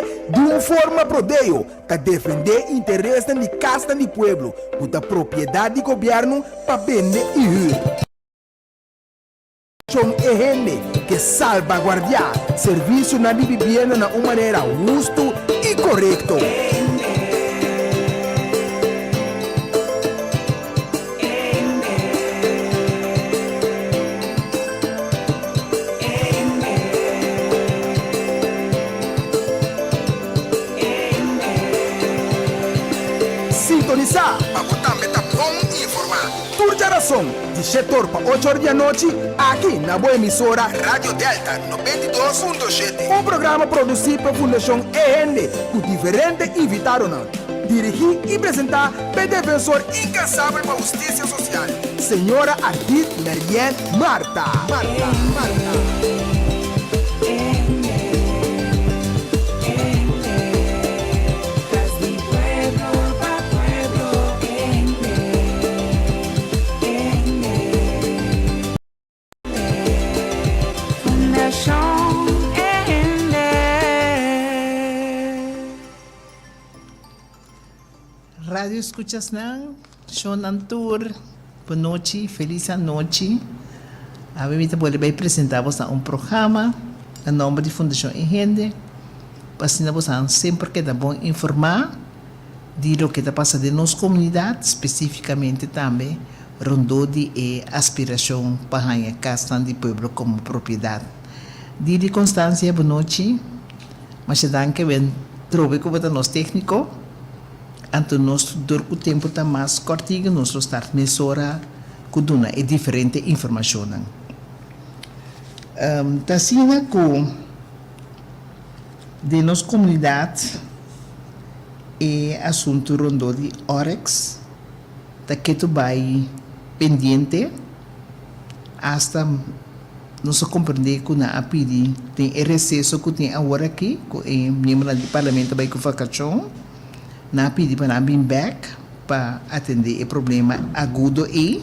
Di un forma prodeo ta defendé interesnan di kasnan di pueblo ku ta propiedat di gobièrnu pa bende i hür. Shon e hende ke salbaguardiá servisionan di bibienda na un manera hustu i korekto. Sintonisá pa bo tambe ta bon informá. Tur djarason di shetor pa ochor di anochi aki na bo emisora Radio Delta 92.7. Un programa produsí pa Fundashon E Hende ku diferente invitadonan. Dirigí i presentá p'e defensor inkansabel pa hustisia sosial, señora Ardith Marianne Martha. Martha. Martha. Fundashon Hende. Radio escuchasnan, shownan tur, bonochi, feliz anochi. Awe mi ta bolbe bay presenta bosnan un programa na nomber di Fundacion E Hende, pa asina bosnan semper keda bon informa di loke ta pasa den nos comunidad, specificamente tambe rondó di e aspirashon pa haña kasnan di pueblo komo propiedat. Didi Constancia bonochi, masha danki wen trobe ku bo ta nos tékniko, anto nos dor ku tempu ta mas kòrtigu nos lo start mesora ku duna e diferente informashonnan. Ta asina ku den nos komunidat e asuntu rondó di Oryx, Ta ketu bai pendiente hasta nos a comprende cu nan a pidi den e receso cu tin awor aki cu e miembronan di parlamento a bai cu vacacion, nan a pidi pa nan bin bek pa atende e problema agudo ey.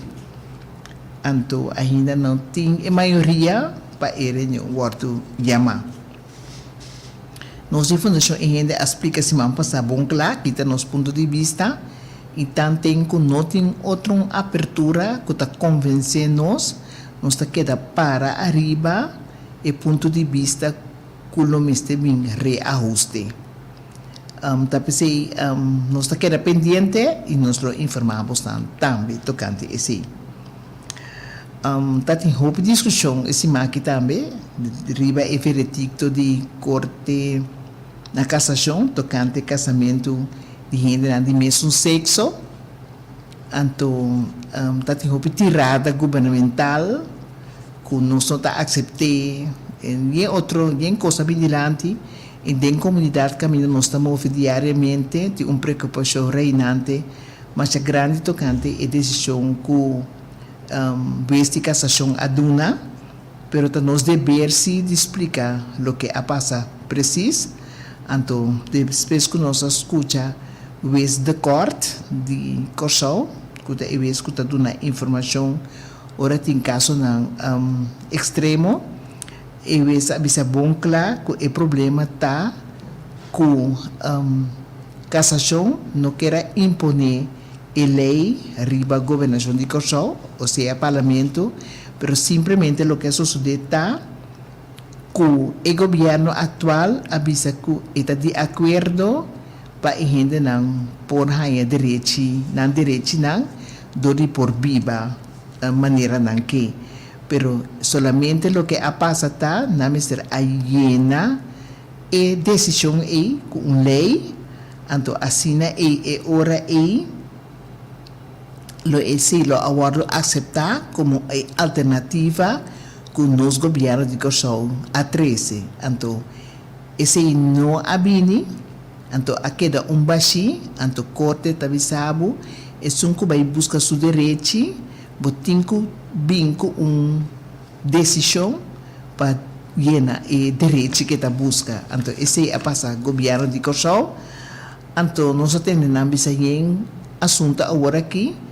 Anto ainda no tin e mayoria pa e reunion wordo yama. Nos di Fundashon E Hende a splika siman pasá bon kla ki ta nos punto di bista i tanten ku no tin otro un apertura ku ta konvensé nos, nos ta keda para ariba e punto di bista ku lo mester bin reahuste. Ta p'esei nos ta keda pendiente i nos lo informá bosnan tambe tokante esei. Ta tin hopi diskushon e siman aki tambe riba e veredikto di Korte na Kasashon tokante kasamentu di hendenan di mesun sekso. Anto ta tin hopi tirada gubernamental ku nos no ta aksept'é en yen otro yen kos a bin dilanti i den komunidat kaminda nos ta move diariamente tin un preokupashon reinante masha grandi tokante e desishon ku Hues di Kasashon a duna, pero ta nos deber si di splika loke a pasa presis. Anto despues ku nos a skucha Hues de Kort di Kòrsou, ku ta e hues ku ta duna informashon ora tin kasonan ekstremo, e hues a bisa bon kla ku e problema ta ku Kasashon no kier a imponé e lei riba gobernashon di Kòrsou, osea parlamento, pero simplemente loke a sosodé ta ku e gobièrnu aktual a bisa ku e ta di akuerdo pa e hendenan por haña derechi nan derechinan dor di por biba manera nan ke. Pero solamente loke a pasa ta nan mester a yena E desishon ei ku un lei, anto asina ei e ora ei lo esei lo a wòrdu aseptá komo e alternativa ku nos gobièrnu di Kòrsou a trese. Anto esei no a bini, anto a keda un bashí, anto korte ta bisa bo esun ku bai buska su derechi bo tin ku bin ku un Desishon pa yena e derechi ke ta buska. Anto esei a pasa gobièrnu di Kòrsou. Anto nos a tende nan bisa yen asuntu awor aki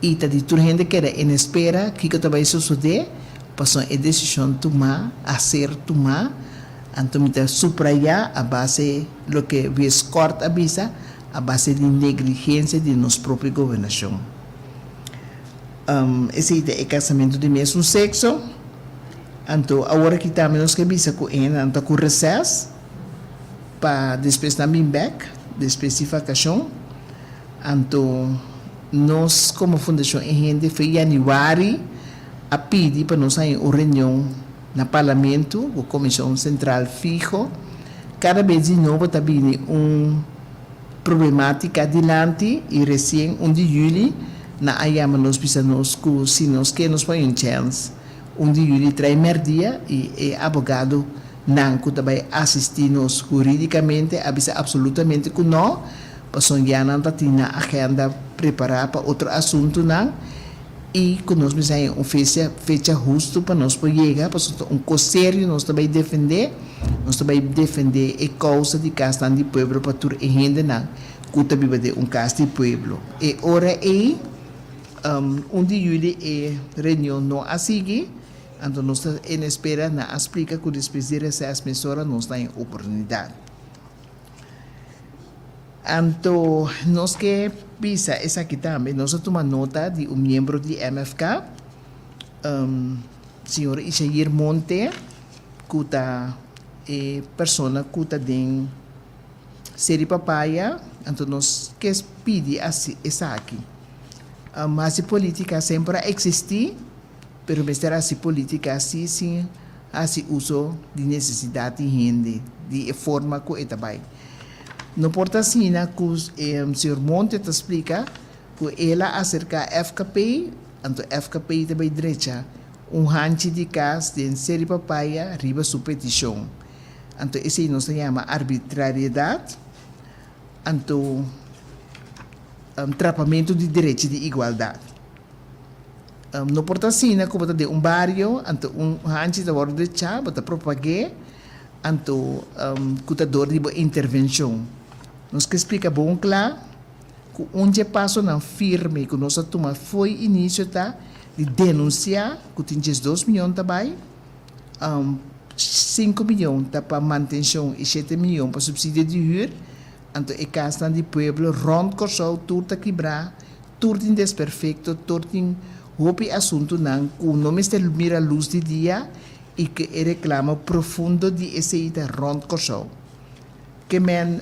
i ta di tur hende keda en espera kiko ta bai sosodé pasobra e desishon tumá a ser tumá. Anto mi ta subrayá a base loke Wieskort a bisa, a base di negligensia di nos propio gobernashon. Esei ta e kasamentu di mesun sekso. Anto awor aki tambe nos ke bisa ku e hendenan ta ku reses pa despues nan bin bek despues di vakashon. Anto nos komo Fundashon E Hende fe yanüari a pidi pa nos haña un reunion na Parlamento ku Komishon Sentral Fiho. Kada bes di nobo ta bini un Problematica dilanti y recien un di juli nan a yama nos bisa nos cu si nos ke nos pon un chens un di juli trae merdia y e abogado nan cu ta bay asisti nos juridicamente a bisa absolutamente cu no pasobra ya nan ta tin nan agenda prepara pa otro asuntonan y cu nos mester haña un fecha fecha husto pa nos por yega pasobra ta un cos serio nos ta bay defende, nos ta bay defende e causa di casnan di pueblo pa tur e hendenan cu ta biba den un cas di pueblo. E ora ey un di juli e reunion no a sigui, anto nos ta en espera nan a splica cu despues di reces mesora nos ta haña oportunidad. Anto nos ke bisa esaki tambe, nos a tuma nota di un miembro di MFK, señor Ishair Monte, ku ta e persona ku ta den Seri Papaya, anto nos ke pidi esaki. Hasi politica semper a existi, pero mester hasi politica si sin hasi uso di nesesidat di hende, di e forma ku e ta bai. No por ta asina ku señor Monte ta splika ku el a aserká FKP, anto FKP ta bai drecha un hanchi di kas den Seri Papaya riba su petishon. Anto esei nos ta yama arbitrariedat, anto trapamentu di derechi di igualdat. No por ta asina ku bo ta den un bario, anto un hanchi ta wòrdu drechá, bo ta propag'é, anto ku ta dor di bo intervenshon. Nos ke splika bon kla ku un dje pasonan firme ku nos a tuma fo'i inisio ta di denunsiá ku tin 12 miyon ta bai, 5 miyon ta pa mantenshon i 7 miyon pa supsidio di hür, anto e kasnan di pueblo rònt Kòrsou tur ta kibrá. Tur tin desperfecto, tur tin hopi asuntunan cu no mester mira luz di dia y cu e reclamo profundo di esey ta rond Corsou. Ke men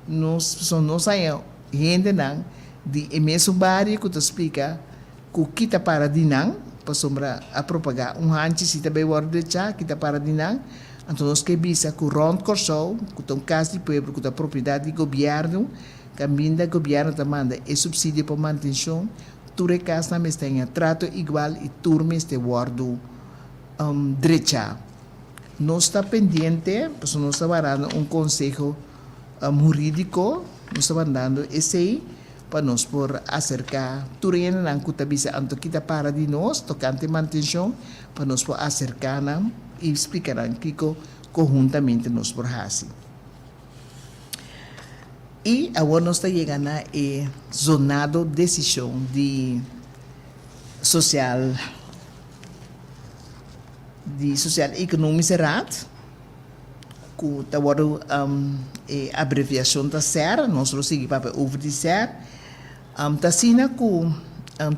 nos so nos haña hendenan di e mesun bario cu ta splica cu ki ta para di nan, pasobra a propaga un hanchi si ta bay wordo decha, ki ta para di nan, anto nos ke bisa cu rond Corsou, cu ta un cas di pueblo cu ta propiedad di gobierno, Kaminda gobièrnu ta manda e supsidio pa mantenshon, tur e kasnan mester haña trato igual i tur mester wòrdu drechá. Nos ta pendiente, pasobra nos ta warando un konseho hurídiko, nos ta wardando esei pa nos por aserká tur e hendenan ku ta bisa anto kita para di nos tokante mantenshon, pa nos por aserká nan i splika nan kiko konhuntamente nos por hasi. I awor nos ta yega na e zonado desishon di Sosial di Sosial Economische Raad ku ta wòrdu e abreviashon ta ser, nos lo sigui papia over di ser. Ta asina ku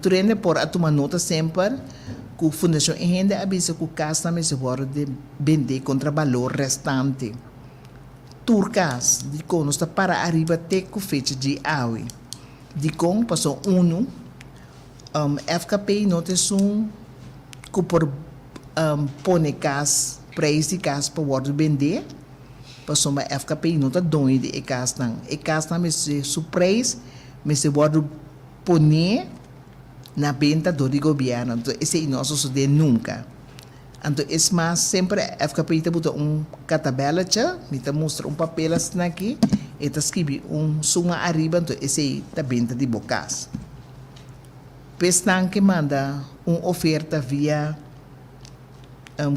tur hende por a tuma nota semper ku Fundashon E Hende a bisa ku kasnan mester wòrdu bendé kontra balor restante. Tur kas, dikon nos ta para ariba te ku fecha dje awe? Dikon? Pasobra unu, FKP no ta esun ku por pone kas, preis di kas pa wòrdu bendé, pasobra FKP no ta doño di e kasnan. E kasnan mester, su preis mester wòrdu poné na benta dor di gobièrnu. Anto esei no a sosodé nunka. Anto es mas, semper FKP ta buta un katabèletje, mi ta mustra un papel asina aki, e ta skibi un suma ariba, anto esei ta benta di bo kas. P'esnan ke manda un oferta via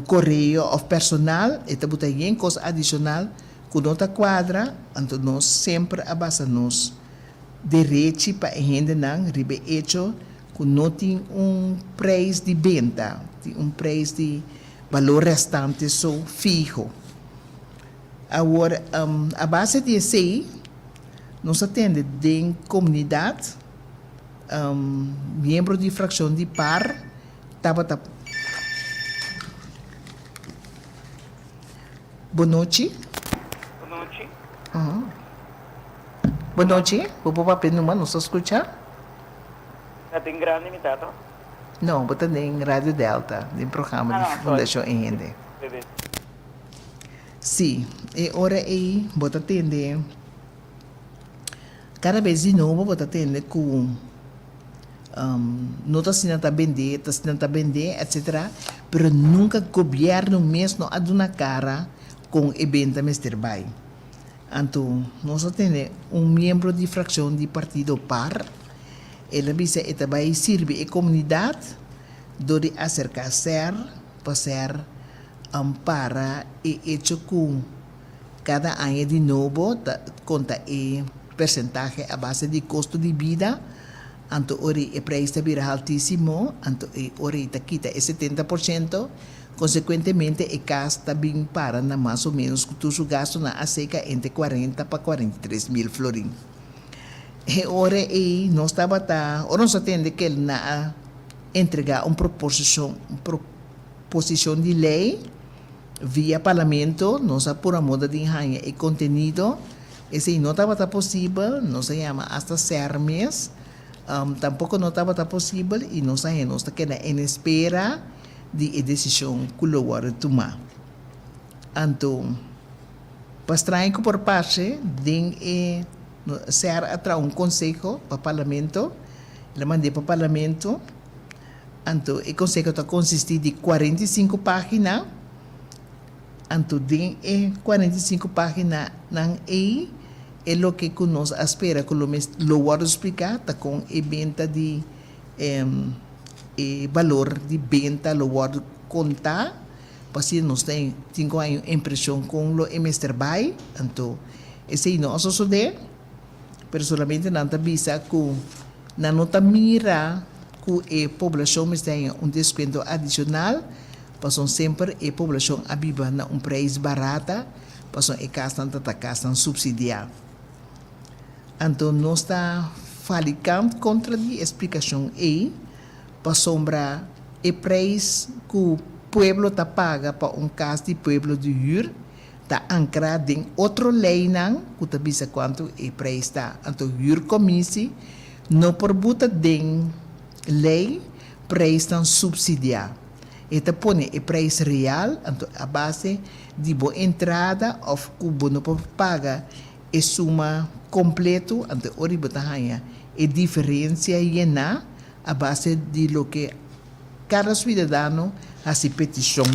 koreo òf personal, e ta buta yen kos adishonal ku no ta kuadra, anto nos semper a basa nos derechi pa e hendenan riba e echo ku no tin un preis di benta, tin un preis di balor restante so fiho. Awor, a base di esei, nos a tende den komunidat, miembro di frakshon di par tabata. Bonochi. Bonochi. Bonochi, bo por papia numa, nos ta skucha. Ta den grandi mi tata? No, bo ta den Radio Delta, den programa di Fundashon E Hende. Sí, e ora ei bo ta tende, kada bes di nobo bo ta tende ku no ta asina ta bendé, ta asina ta bendé, etcetera, pero nunka gobièrnu mes no a duna kara kon e benta mester bai. Anto nos a tene un miembro di frakshon di partido par, el a bisa e ta bai sirbi e komunidat dor di aserká ser pa ser ampara e echo ku kada aña di nobo ta konta e persentahe a base di kosto di bida, anto ora e preis ta bira haltísimo, anto e ora e ta kita e 70%, konsekuentemente e kas ta bin para na mas o ménos ku tur su gastunan a seka entre 40 pa 43 mil florin. E ora ei nos tabata, ora nos a tende ku el na a entregá un proposishon, un proposishon di lei via Parlamento, nos a pura moda di haña e kontenido. Esei no tabata posibel, nos a yama asta ser mes, tampoko no tabata posibel i nos a haña nos ta keda en espera di e desishon ku lo wòrdu tumá. Anto, pa straño ku por parse, den e ser a traha un konseho pa Parlamento, el a mand'é pa Parlamento, anto e konseho ta konsistí di 45 página, Anto den e 45 paginanan ei, e loke ku nos a spera ku lo mes lo wòrdu spliká ta kon e benta di e balor di benta lo wòrdu kontá, pa asina nos ta tin ku haña un impreshon kon lo e mester bai. Anto esei no a sosodé, pero solamente nan ta bisa ku nan no ta mira ku e poblashon mester haña un deskuento adishonal, Pasobra semper e poblashon a biba na un preis barata, pasobra e kasnan ta ta kasnan supsidiá. Anto nos ta falikant kontra di e splikashon ei, pasobra e preis ku pueblo ta paga pa un kas di pueblo di hür ta ankrá den otro leinan ku ta bisa kuantu e preis ta. Anto hürkomisi no por buta den lei preisnan supsidiá. E ta pone e prijs real, anto a base di bo entrada of ku bo no por paga e suma kompleto, anto ora bo ta haña e diferensia yená a base di loke kada suidadano hasi petishon.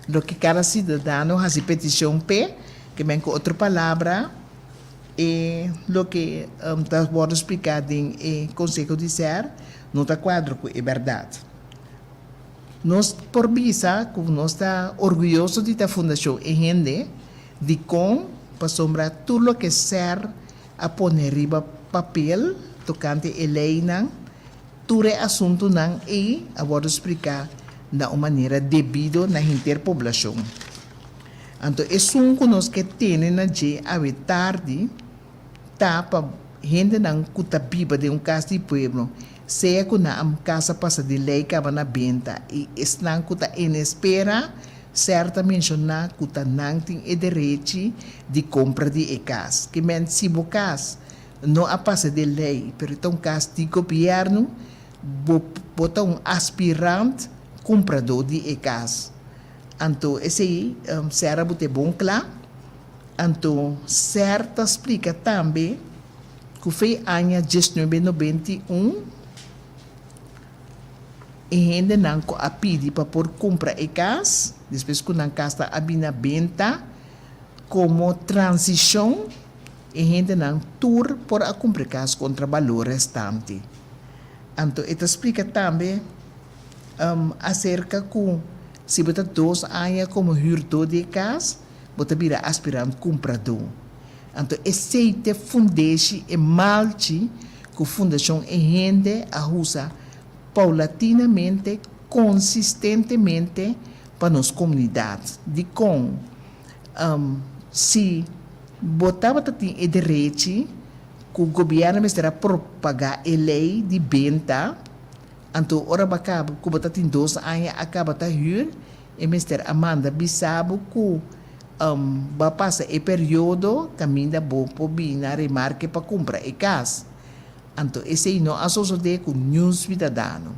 Loke kada suidadano hasi petishon p'e, ke men ku otro palabra e loke ta wòrdu spliká den e konseho di ser no ta kuadra ku e bèrdat. Nos por bisa ku nos ta orguyoso di ta Fundashon E Hende, dikon? Pasobra tur loke ser a pone riba papel tokante e leinan, tur e asuntunan ei a wòrdu spliká na un manera debido na henter poblashon. Anto esun ku nos ke tene na dje awe tardi ta pa hendenan ku ta biba den un kas di pueblo, sea ku nan a kasa pasa di lei kaba na benta i esnan ku ta en espera, ser ta menshoná ku ta nan tin e derechi di kompra di e kas. Ke men si bo kas no a pasa di lei pero ta un kas di gobièrnu, bo bo ta un aspirant kumpradó di e kas. Anto esei ser a bute bon kla. Anto ser ta splika tambe ku fe aña 1991 e hendenan ku a pidi pa por kumpra e kas, despues ku nan kas ta a bini na benta, komo transishon e hendenan tur por a kumpra e kas kontra balor restante. Anto e ta splika tambe aserka ku si bo ta dos aña komo hürdó di e kas, bo ta bira aspirant kumpradó. Anto esei t'e fundeshi, e malchi ku Fundashon E Hende a usa paulatinamente, konsistentemente pa nos komunidat. Dikon? Si bo tabata tin e derechi ku gobièrnu mester a propagá e lei di benta, anto ora bo a kaba ku bo ta tin dos aña a kaba ta hür, e mester a manda bisa bo ku bo a pasa e periodo kaminda bo por bini na remarke pa kumpra e kas. Anto esei no a sosodé ku niun suidadano.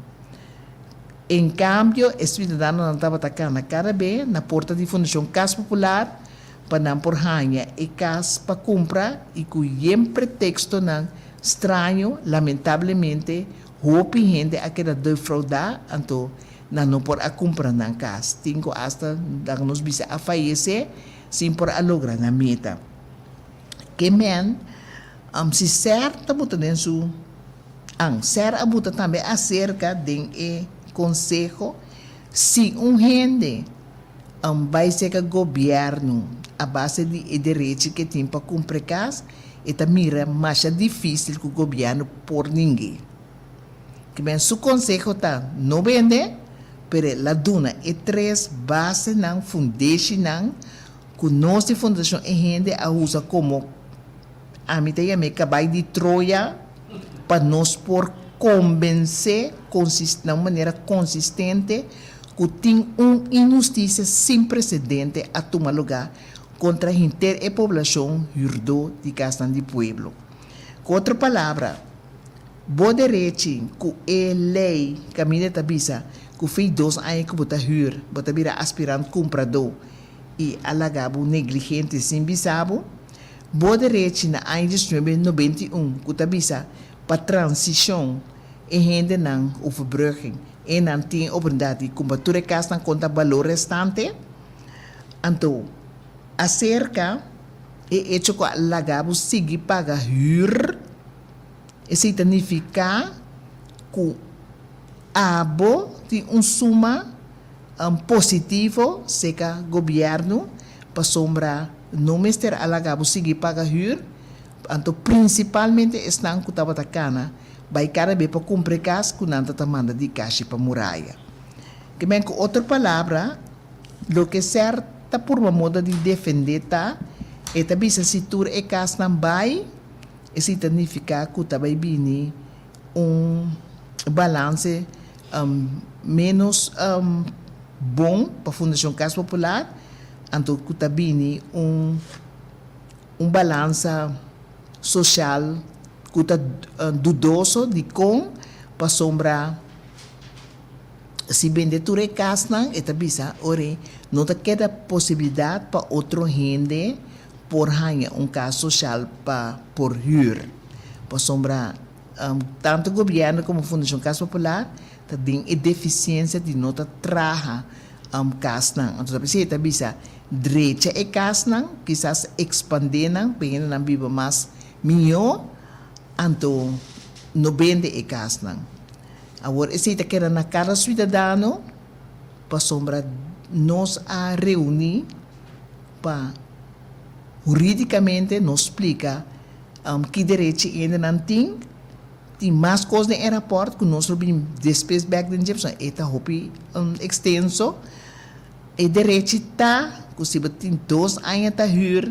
En kambio, e suidadanonan tabata kana kada be na porta di Fundashon Kas Popular pa nan por haña e kas pa kumpra i ku yen pretekstonan straño, lamentablemente hopi hende a keda defraudá anto nan no por a kumpra nan kas. Tin ku asta laga nos bisa a fayesé sin por a logra nan meta. Ke men si ser ta buta den su An ser a buta tambe aserka den e konseho si un hende bai serka gobièrnu a base di e derechi ke tin pa kumpra e kas, e ta mira masha difísil ku gobièrnu por ning'é. Kimen su konseho ta no bende, pero el a duna e tres basenan, fundeshinan, ku nos di Fundashon E Hende a usa komo Ami ta yam'é kabai di Troya pa nos por kombensé na un manera konsistente ku tin un inhustisia sin presedente a tuma lugá kontra henter e poblashon hürdó di kasnan di pueblo. Ku otro palabra, bo derechi ku e lei kaminda ta bisa ku fei dos aña ku bo ta hür bo ta bira aspirant kumpradó i a laga bo negligente sin bisa bo, Bo derechi na aña 1991 ku ta bisa pa transishon e hendenan overbrugging e nan tin oportunidat di kumpra tur e kasnan konta balor restante. Anto aserka e echo ku a laga bo sigui paga hür esei ta nifiká ku abo tin un suma positivo seka gobièrnu pasobra No mester a laga bo sigui paga hür, anto prinsipalmente esnan ku tabata kana bai kada be pa kumpra e kas ku nan ta ta manda di kashi pa muraya. Ke men ku otro palabra, loke ser ta purba moda di defendé ta, e ta bisa si tur e kasnan bai, esei ta nifiká ku ta bai bini un balanse ménos bon pa Fundashon Kas Popular, anto ku ta bini un un balansa sosial ku ta dudoso dikon pasobra si bende tur e kasnan e ta bisa ora no ta keda posibilidat pa otro hende por haña un kas sosial pa por hür pasobra tantu gobièrnu komo Fundashon Kas Popular ta den e defisiensia di no ta traha kasnan. Anto ta p'esei e ta bisa, drecha e kasnan, kisas ekspandé nan pa e hendenan biba mas mihó, anto no bende e kasnan. Awor esei ta keda na kada suidadano pasobra nos a reuní pa hurídikamente nos splika ki derechi e hendenan tin. Tin mas kos den e rapòrt ku nos lo bin despues bèk den dje pasobra e ta hopi ekstenso. E derechi ta ku si bo tin dos aña ta hür,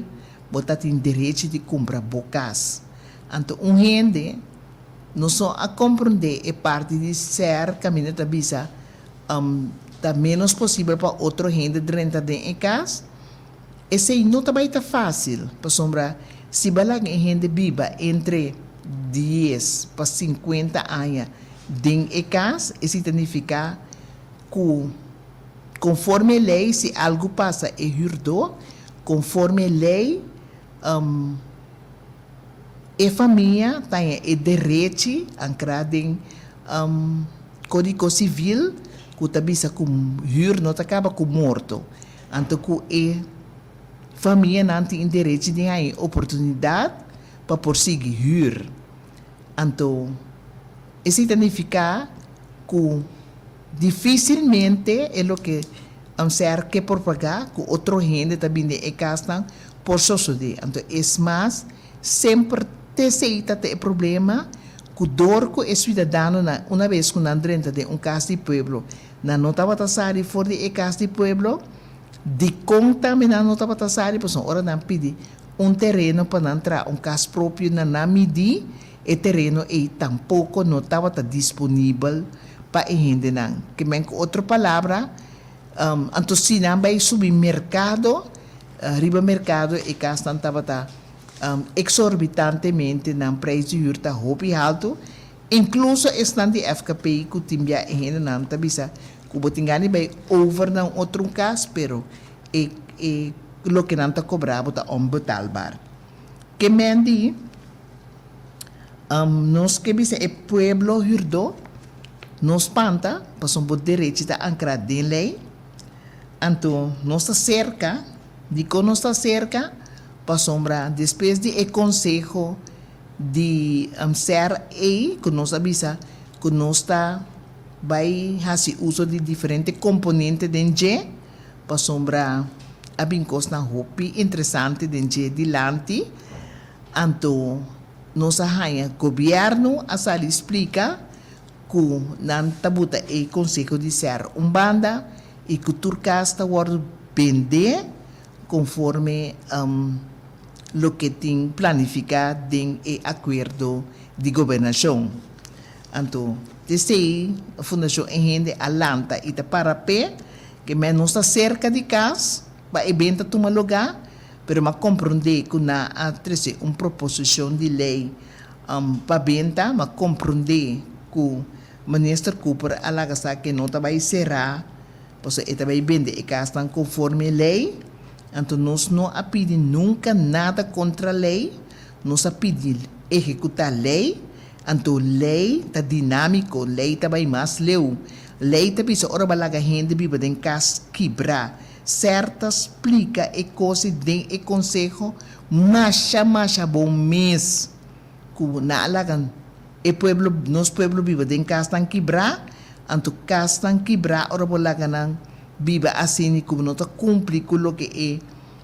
bo ta tin derechi di kumpra bo kas. Anto un hende no so a komprondé e parti di sèr kaminda ta bisa ta ménos posibel pa otro hende drenta den e kas. Esei no ta bai ta fásil, pasobra si bo a laga e hende biba entre dies pa sinkuenta aña den e kas, esei ta nifiká ku konforme e lei si algu pasa e hürdó, konforme e lei e famia ta haña e derechi ankrá den Kódigo Sivil ku ta bisa ku hür no ta kaba ku morto. Anto ku e famianan tin e derechi di haña e oportunidat pa por sigui hür. Anto esei ta nifiká ku difísilmente e loke ser ke por pagá ku otro hende ta bini den e kasnan por sosodé. Anto es mas, semper t'esei ta ta e problema ku dor ku e suidadanonan una bes ku nan drenta den un kas di pueblo Nan no tabata sali for di e kas di pueblo. Dikon tambe nan no tabata sali? Pasobra ora nan pidi un tereno pa nan traha un kas propio na nan midí, e tereno ei tampoko no tabata disponibel pa e hendenan. Ke men ku otro palabra, anto si nan bai subi merkado, riba merkado e kasnan tabata eksorbitantemente, nan preis di hür ta hopi haltu, inkluso esnan di FKP ku tin bia e hendenan ta bisa ku bo tin gana di bai over na un otro kas, pero e e loke nan ta kobra bo ta onbetaalbaar. Ke men di, Nos ke bisa e pueblo hürdó, no spanta, pasobra bo derechi ta ankrá den lei. Anto nos ta serka, dikon nos ta serka? Pasobra despues di e konseho di ser ei ku nos a bisa ku nos ta bai hasi uso di diferente komponente den dje, pasobra a bin kosnan hopi interesante den dje dilanti, anto nos a haña gobièrnu a sali splika ku nan ta buta e konseho di ser un banda i ku tur kas ta wòrdu bendé konforme loke tin planifiká den e akuerdo di gobernashon. Anto, t'esei Fundashon E Hende a lanta i ta para p'e, ke men no sta serka di kas pa e benta tuma lugá, pero m'a komprondé ku nan a trese un proposishon di lei pa benta, m'a komprondé ku Minister Cooper a laga sa ke no ta bai será, pasobra e ta bai bende e kasnan konforme lei. Anto nos no a pidi nunka nada kontra lei, nos a pidi ehekutá lei. Anto lei ta dinámiko, lei ta bai mas leu. Lei ta bisa ora bo a laga hende biba den kas kibrá. Ser ta splika e kos ei den e konseho masha masha bon mes ku nan a laga e pueblo, nos pueblo biba den kasnan kibrá. Anto kasnan kibrá ora bo laga nan biba asina ku bo no ta kumpli ku loke e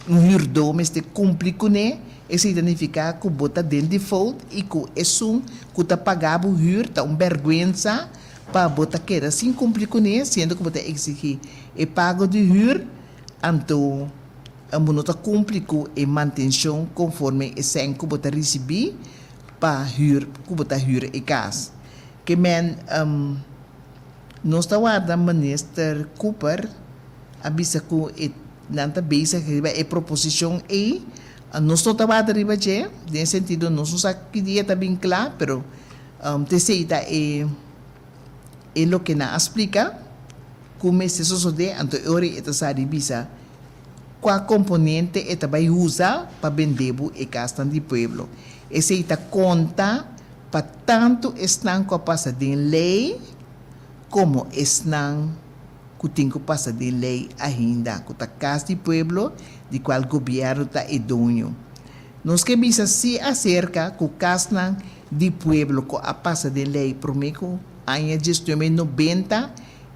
Un hürdó mester kumpli kuné, esei ta nifiká ku bo ta den default i ku esun ku ta paga bo hür ta un bèrgwensa pa bo ta keda sin kumpli kuné, siendo ku bo ta eksigí e pago di hür, anto bo no ta kumpli ku e mantenshon konforme e sèn ku bo ta risibí pa hür ku bo ta hür e kas. Ke men nos ta warda Minister Cooper a bisa ku e nan ta bezig riba e proposishon ei. Nos no ta wak riba dje, den e sentido nos no sa ki dia ta bin kla, pero t'esei ta e e loke nan a splika ku mester sosodé, anto e ora ei e ta sa di bisa kua komponente e ta bai usa pa bende bo e kasnan di pueblo. Esei ta konta pa tantu esnan ku a pasa den lei komo esnan ku tin ku pasa den lei ainda, ku ta kas di pueblo di kual gobièrnu ta e doño. Nos ke bisa si aserka ku kasnan di pueblo ku a pasa den lei promé ku aña diesnuebe nobenta,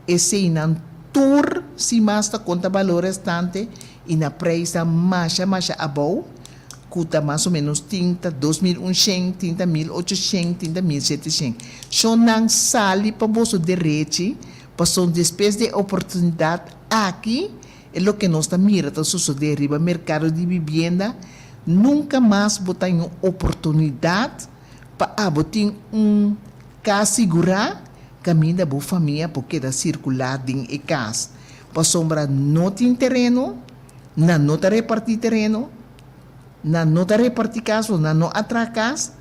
eseinan tur si mas ta konta balor restante i na preisnan masha masha abou, ku ta mas o ménos tin ta 2100, tin ta 1800, tin ta 1700. Shonnan sali pa boso derechi Pasobra despues di e oportunidat aki, e loke nos ta mira ta sosodé riba merkado di bibienda, nunka mas bo ta haña un oportunidat pa abo tin un kas sigurá kaminda bo famia por keda sirkulá den e kas. Pasobra no tin tereno, nan no ta repartí tereno, nan no ta repartí kas o nan no a traha kas,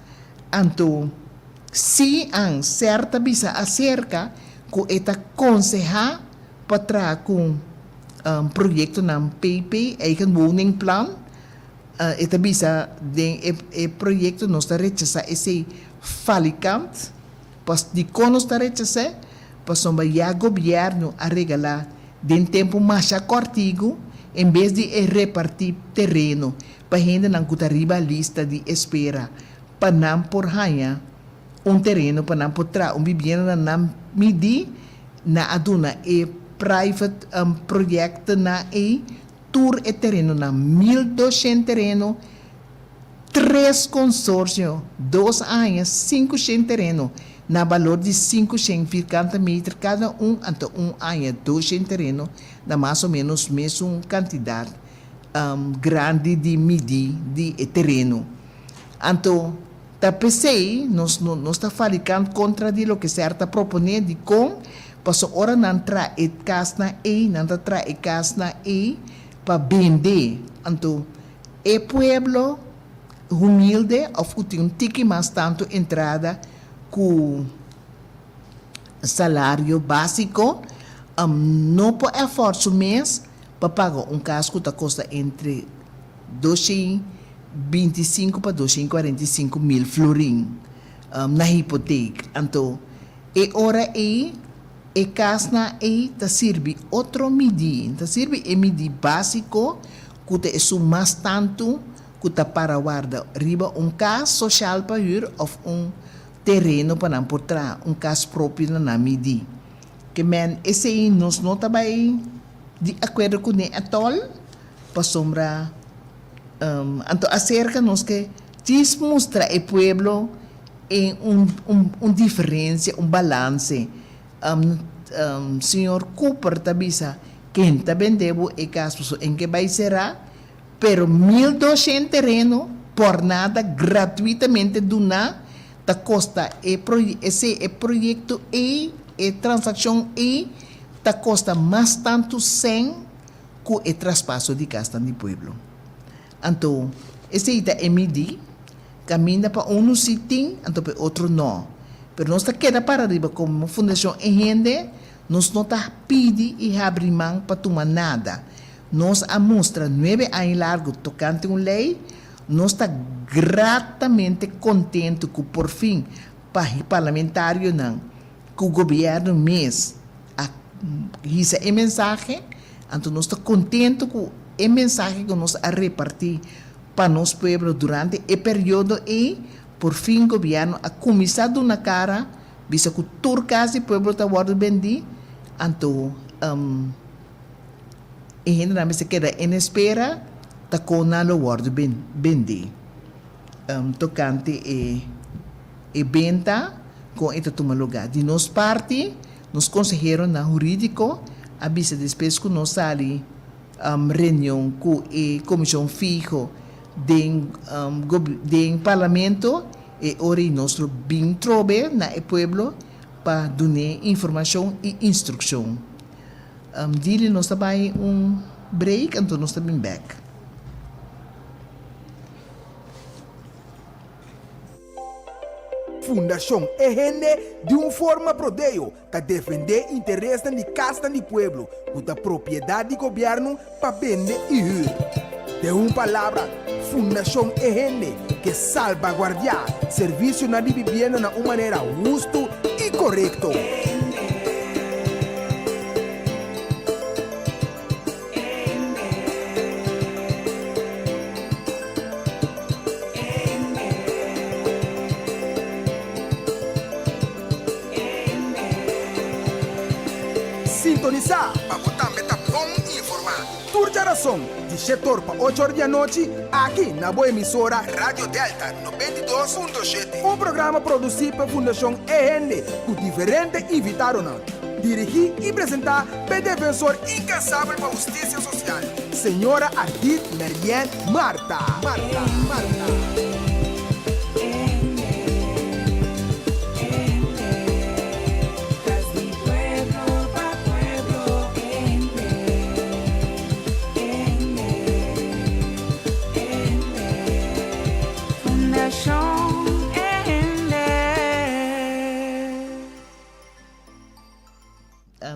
anto Si an ser ta bisa aserka ku e ta konsehá pa traha ku proyektonan PP, eigen woningplan, e ta bisa den e proyekto nos ta rechasá esei falikant. Pas dikon nos ta rechas'é? Pasobra ya gobièrnu a regalá den tempu masha kòrtigu en bes di e repartí tereno pa hendenan ku ta riba lista di espera pa nan por haña un tereno pa nan por traha un bibienda na nan midí, nan a duna e private proyectonan ei tur e terenonan, 1200 tereno, tres consorcio, dos aña, 500 tereno. na balor di 500 vierkante meter kada un, anto un aña 200 tereno na mas o menos mesun kantidat grandi di midi di e tereno. Anto ta p'esei nos no nos ta falikant kontra di loke ser ta proponé. Dikon? Paso ora nan tra e kasnan ei, nan ta tra e kasnan ei pa bende. Anto e pueblo humilde òf ku tin un tiki mas tantu entrada ku salario básiko no por afford su mes pa paga un kas ku ta kosta entre 225 pa 245 mil florin na hipotek. Anto e ora ei e kasnan ei ta sirbi otro midí, ta sirbi e midí básiko ku ta esun mas tantu ku ta para warda riba un kas soshal pa hür òf un tereno pa nan por traha un kas propio na nan midí. Ke men esei nos no ta bai di akuerdo kuné atòl, pasobra anto aserka nos ke djis mustra e pueblo e un un diferensia, un balanse. Señor Cooper ta bisa ken ta bende bo e kas pasobra en ke bai será, pero 1200 tereno por nada gratuitamente duná ta kosta e esei e proyekto ei, e transakshon ei ta kosta mas tantu sèn ku e traspaso di kasnan di pueblo. Anto esei ta e midí, kaminda pa unu si tin, anto pa e otro nò. Pero nos ta keda para riba komo Fundashon E Hende, nos no ta pidi i habri man pa tuma nada. Nos a mustra nuebe aña largu tokante un lei, nos ta gratamente kontentu ku porfin pa parlamentarionan ku gobièrnu mes a hisa e mensahe, anto nos ta kontentu ku e mensahe ku nos a repartí pa nos pueblo durante e periodo ei, porfin gobièrnu a kuminsá duna kara bisa ku tur kas di pueblo ta wòrdu bendí, anto E hendenan mester keda en espera ta kon nan lo wòrdu bendí. Tokante e e benta kon e ta tuma lugá. Di nos parti, nos konseheronan hurídiko a bisa despues ku nos sali reunion ku e komishon fiho den den parlamento, e ora ei nos lo bin trobe na e pueblo pa dun'é informashon i instrukshon. Dili nos ta bai un break anto nos ta bin bek. Fundashon E Hende di un forma prodeo ta defendé interesnan di kasnan di pueblo ku ta propiedat di gobièrnu pa bende i hür. Den un palabra, Fundashon E Hende ke salbaguardiá servisionan di bibienda na un manera hustu i korekto. Sintonisá pa bo tambe ta bon informá. Tur djarason di shetor pa ochor di anochi aki na bo emisora Radio Delta 92.7. Un programa produsí pa Fundashon E Hende ku diferente invitadonan. Dirigí i presentá pa e defensor inkansabel pa hustisia sosial, señora Ardith Merien Martha. Martha. Martha.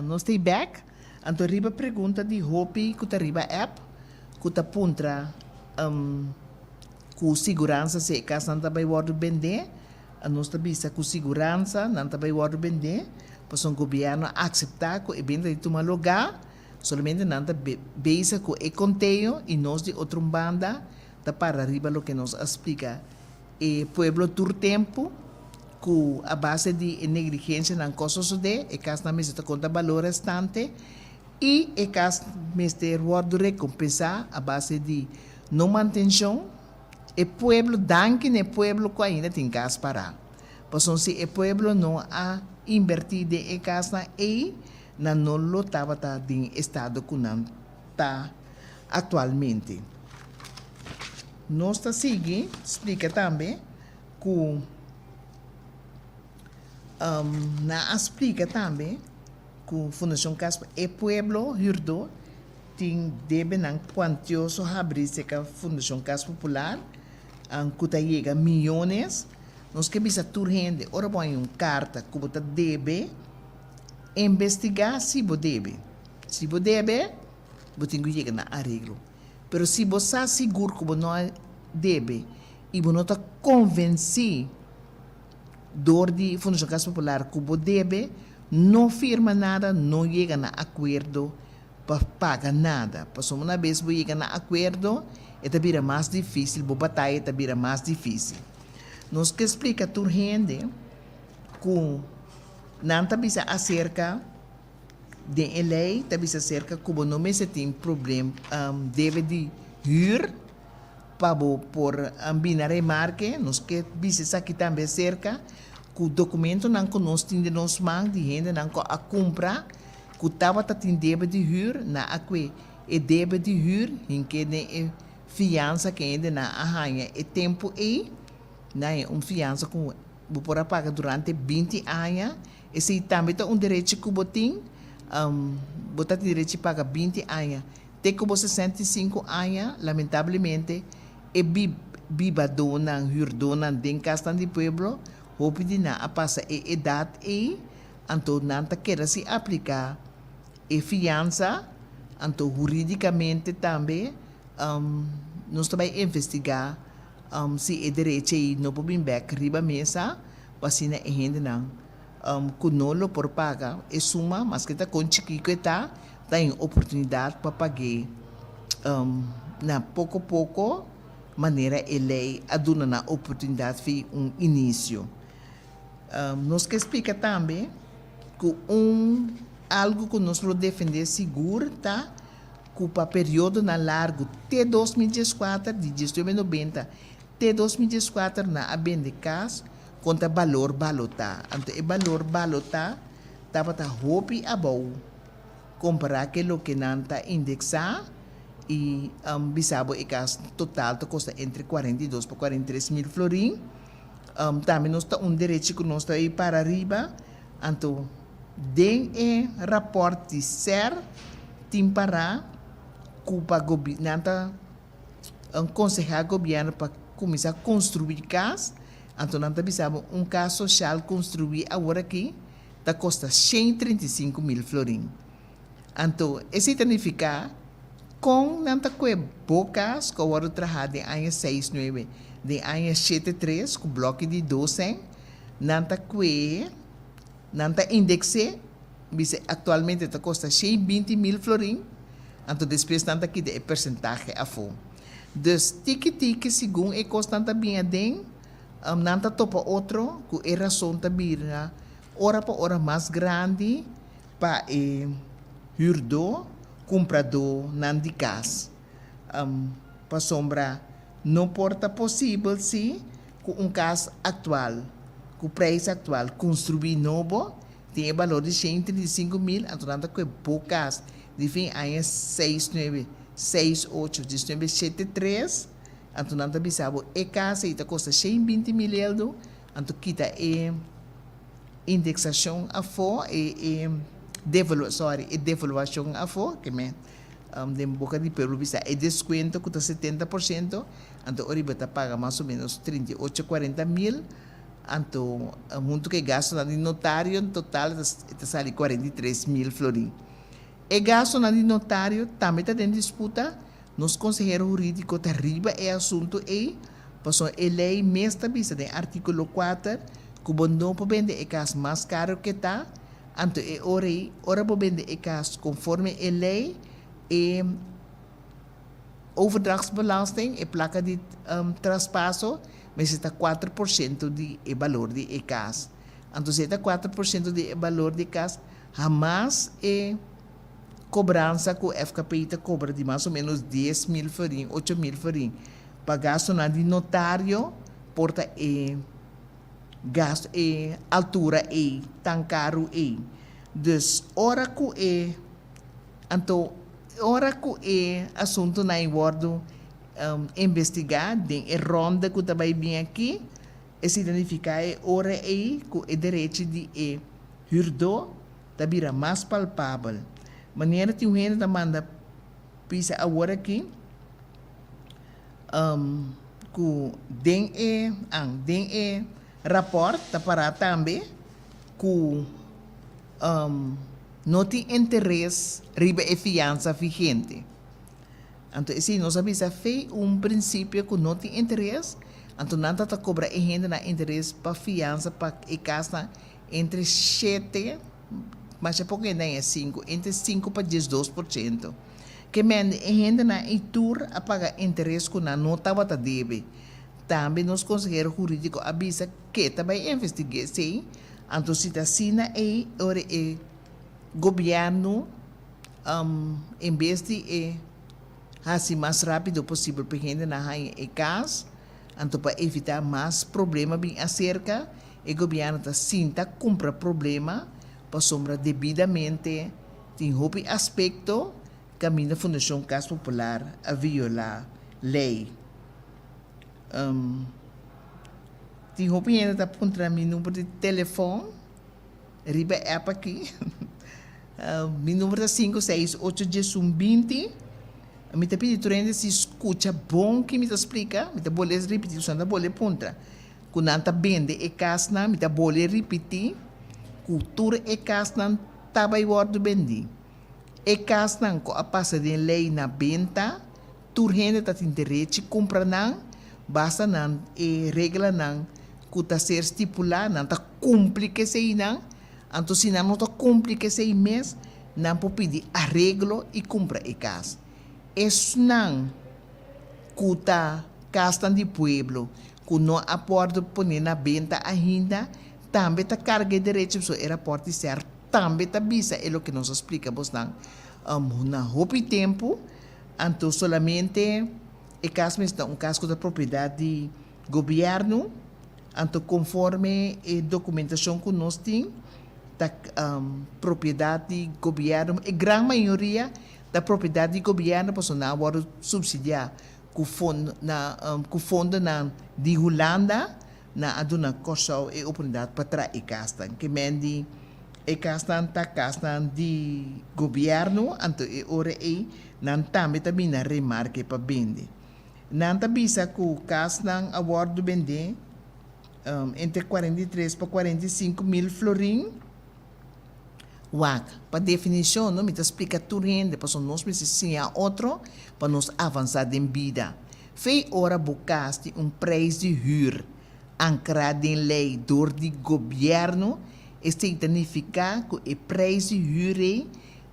Nos ta bek, anto riba pregunta di hopi ku ta riba app ku ta puntra ku siguransa si e kasnan ta bai wòrdu bendé. Nos ta bisa ku siguransa nan ta bai wòrdu bendé, pasobra gobièrnu a akseptá ku e benta di tuma lugá, solamente nan ta bezig ku e konteo i nos di otro un banda ta para riba loke nos a splika e pueblo tur tempu ku a base di e negligensianan ku a sosodé e kasnan mester ta konta balor restante i e kas mester wòrdu rekompensá a base di no mantenshon. E pueblo, danki na e pueblo ku ainda tin kas pará. Pasobra si e pueblo no a inbertí den e kasnan ei, nan no lo tabata den estado ku nan ta aktualmente. Nos ta sigui splika tambe ku nan a splika tambe ku Fundashon Kas pa e Pueblo hürdó tin debenan kuantioso habrí serka Fundashon Kas Popular ku ta yega miyones. Nos ke bisa tur hende ora bo haña un karta ku bo ta debe, investigá si bo debe. Si bo debe, bo tin ku yega na areglo. Pero si bo sa sigur ku bo no a debe i bo no ta konvensí dor di Fundashon Kas Popular ku bo debe, no firma nada, no yega na akuerdo pa paga nada. Pasobra una bes bo yega na akuerdo, e ta bira mas difísil, bo bataya ta bira mas difísil. Nos ke splika tur hende ku nan ta bisa aserka den e lei ta bisa aserka ku bo no mester tin problem debe di hür pa bo por bini remarke. Nos ke bisa esaki tambe aserka ku dokumentonan ku nos tin den nos man di hendenan ku a kumpra ku tabata tin debe di hür nan a kue e debe di hür hinke den e Fiansa ku hendenan a haña e tempu ei, nan haña un fiansa ku bo por a paga durante binti aña. Esei tambe ta un derechi ku bo tin. Bo ta tin derechi paga binti aña te ku bo 65 aña. Lamentablemente e bibadónan, hürdónan den kasnan di pueblo, hopi di nan a pasa e edat ei, anto nan ta keda sin apliká E fiansa, anto huridicamente tambe nos ta bay investiga si e derecho ey no por bin bek riba mesa pa asina e hendenan cu no lo por paga e suma, maske ta con chikiko e ta, ta hay un oportunidad pa pag'e na poco poco manera e ley a duna nan oportunidad fi un inicio. Nos ke splika tambe ku un algu ku nos lo defendé sigur ta ku pa periodonan largu te 2014, di 1990 te 2014 nan a bende kas kontra balor balotá. Anto e balor balotá tabata hopi abou kompará ke loke nan ta indeksá i bisa bo e kas total ta kosta entre 42 pa 43 mil florin. Tambe nos ta un derechi ku nos ta ei para riba, anto den e rapòrt di ser tin pará ku pa nan ta konsehá gobièrnu pa kuminsá konstruí kas, anto nan ta bisa bo un kas soshal konstruí aworakí ta kosta 135 mil florin. Anto esei ta nifiká kon nan ta kue bo kas ku a wòrdu trahá den aña seis nuebe, den aña shete tres ku blòki di dosen, nan ta kue, nan ta indeks'é, bisa aktualmente ta kosta 120 mil florin, anto despues nan ta kita e persentahe afó. Dus tiki tiki segun e kosnan ta bin aden, nan ta topa otro ku e rason ta bira ora pa ora mas grandi. Pa e hürdó, kumpradónan di kas. Pasobra no por ta posibel si ku un kas aktual, ku preis aktual, konstruí nobo, tin e balor di 135 mil, anto nan ta kue bo kas di fin aña seis nuebe, seis ocho, diesnuebe shete tres, anto nan ta bisa bo e kas ei ta kosta 120 mil eldo, anto kita e. Indexacion afó, e e devalu sorry, e devaluacion afó, ke men den boca di pueblo bisa e descuento cu ta 70%, anto ora bo ta paga mas o menos 38, 40 mil, anto hunto cu e gastonan di notario en total e ta sali 43 mil florin. E gastonan di notario tambe ta den disputa, nos consehero huridico ta riba e asunto ey, Pasobra e lei mes ta bisa den artíkulo kuater ku bo no por bende e kas mas karu ku e ta, anto e ora ei, ora bo bende e kas konforme e lei, e overdrachtsbelasting, e plaka di traspaso, mester ta 4% di e balor di e kas. Anto si e ta 4% di e balor di e kas, hamas e kobransa ku FKPI ta kobra di mas o ménos 10,000 florin, 8,000 florin, Pa gastonan di notario por ta e gasto e altura ei tan karu ei. Dus ora ku e anto ora ku e asuntunan ei wòrdu investigá den e ronda ku ta bai bin aki, esei ta nifiká e ora ei ku e derechi di e hürdó ta bira mas palpabel. Manera tin un hende ta manda bisa awor aki ku den e an den e rapòrt ta pará tambe ku no tin interes riba e fiansa vigente. Anto esei nos a bisa fei un prinsipio ku no tin interes, anto nan ta ta kobra e hendenan interes pa fiansa pa e kasnan entre shete, masha poko hende haña sinku, entre sinku pa 12%. Ke mende e hendenan ei tur a paga interes ku nan no tabata debe. Tambe nos konsehero hurídiko a bisa ke ta bai investig'é esei, anto si ta asina ei ora e gobièrnu en bes di e hasi mas rápido posibel pa e hendenan haña e kas, anto pa evitá mas problema bin aserka, e gobièrnu ta sinta kumpra problema pasobra debidamente tin hopi aspekto kaminda Fundashon Kas Popular a violá lei. Tin hopi hende ta puntra mi number di telefòn riba e app aki. Mi number ta sinku seis ocho diesun binti. Mi ta pidi tur hende si skucha bon ki mi ta splika. Mi ta bolbe ripití, pasobra nan ta bolbe puntra ku nan ta bende e kasnan. Mi ta bolbe ripití ku tur e kasnan ta bai wòrdu bendí. E kasnan ku a pasa den lei na benta, tur hende ta tin derechi kumpra nan, basta nan e reglanan ku ta ser stipulá, nan ta kumpli ku eseinan. Anto si nan no ta kumpli ku esei mes, nan por pidi areglo i kumpra e kas. Esnan ku ta kasnan di pueblo ku no a wòrdu poné na benta ainda, tambe ta karga e derechi pasobra e rapòrt di ser tambe ta bisa e loke nos a splika bosnan na hopi tempu. Anto solamente e kas mester ta un kas ku ta propiedat di gobièrnu, anto konforme e dokumentashon ku nos tin ta propiedat di gobièrnu, e gran mayoria ta propiedat di gobièrnu pasobra nan a wòrdu supsidiá ku ku fondonan di Hulanda, nan a duna Kòrsou e oportunidat pa traha e kasnan. Ke men di e kasnan ta kasnan di gobièrnu, anto e ora ei nan tambe ta bini na remarke pa bende. Nan ta bisa ku kasnan a wòrdu bendé entre 43 pa 45 mil florin. Wak, pa definishon no mi ta splika tur hende pasobra nos mester siña otro pa nos avansá den bida. Fei ora bo kas tin un preis di hür ankrá den lei dor di gobièrnu, esei ta nifiká ku e preis di hür ei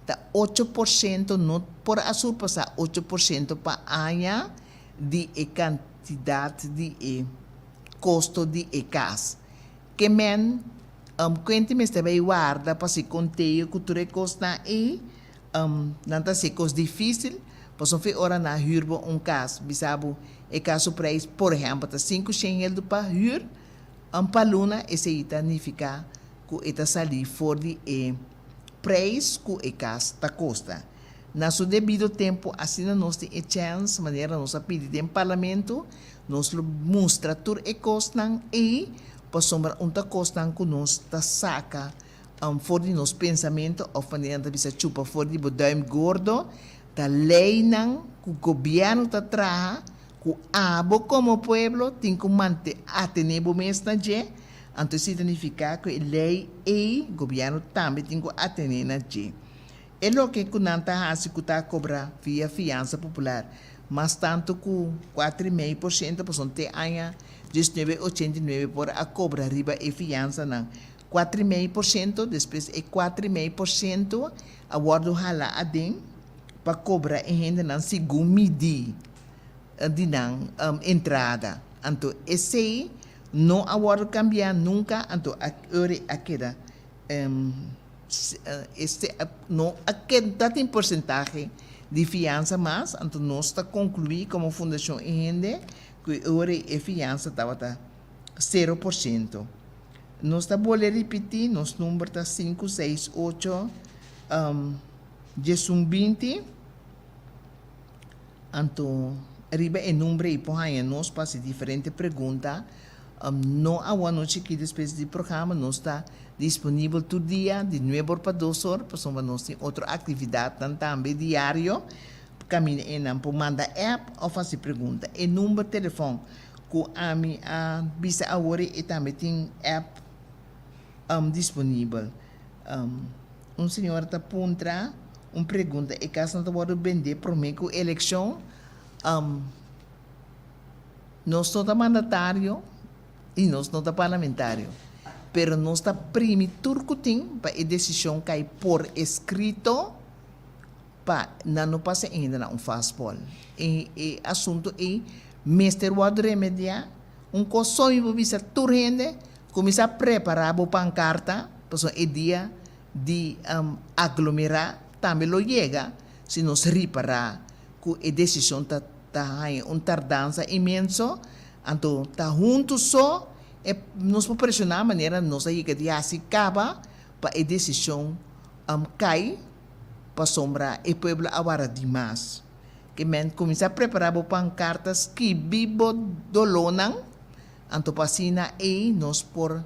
ta 8%, no por a surpasá 8% pa aña di e kantidat di e kosto di e kas. Ke men kuenti mester bai warda pa si konteo ku tur e kosnan ei, nan ta hasi e kos difísil, pasobra fe ora nan hür bo un kas, bisa bo e kas su preis por ehèmpel ta 500 heldu pa hür pa luna, esei ta nifiká ku e ta salí for di e preis ku e kas ta kosta. Na su debido tempu asina nos tin e chèns, manera nos a pidi den parlamento, nos lo mustra tur e kosnan ei, pasobra un ta kosnan ku nos ta saka for di nos pensamentu òf manera nan ta bisa chupa for di bo dùim gordo, ta leinan ku gobièrnu ta traha ku abo komo pueblo tin ku mante atené bo mes na dje, anto esei ta nifiká ku e lei ei gobièrnu tambe tin ku atené na dje. E loke ku nan ta hasi ku ta kobra via fiansa popular mas tantu ku 4,5% pasobra te aña 1989 por a kobra riba e fiansanan 4,5%, despues e 4,5% a wòrdu hala aden pa kobra e hendenan segun midí di nan entrada. Anto esei no a wòrdu kambiá nunka, anto a ora a keda. Este no a keda tin porsentahe di fiansa mas, anto nos ta konkluí komo Fundashon E Hende ku e ora ei e fiansa tabata 0%. Nos ta bolbe ripití, nos number ta sinku seis ocho diesun binti. Anto riba e number ei por haña nos pa hasi diferente pregunta. No awo anochi aki despues di programa, nos ta disponibel tur dia di nuebe or pa dos or pasobra nos tin otro aktividatnan tambe diario. Kaminda einan por manda app òf hasi pregunta. E number telefòn ku ami a bisa awor ei tambe tin app disponibel. Un señora ta puntra un pregunta, e kasnan ta wòrdu bendé promé ku elekshon? Nos no ta mandatario i nos no ta parlamentario, pero nos ta primi tur ku tin pa e desishon kai por eskrito pa nan no pasa ainda na un fastball. E e asunto ei mester wòrdu remediá. Un kos so mi por bisa tur hende, kuminsá prepará bo pankarta pasobra e dia di aglomerá tambe lo yega si nos ripará ku e desishon ta ta haña un tardansa inmenso. Anto ta huntu so e nos por preshoná manera nos a yega di hasi kaba pa e desishon kai. Pasobra e pueblo a wara dimas. Ke men kuminsá prepará bo pankarta, skibi bo dolónan, anto pa asina ei nos por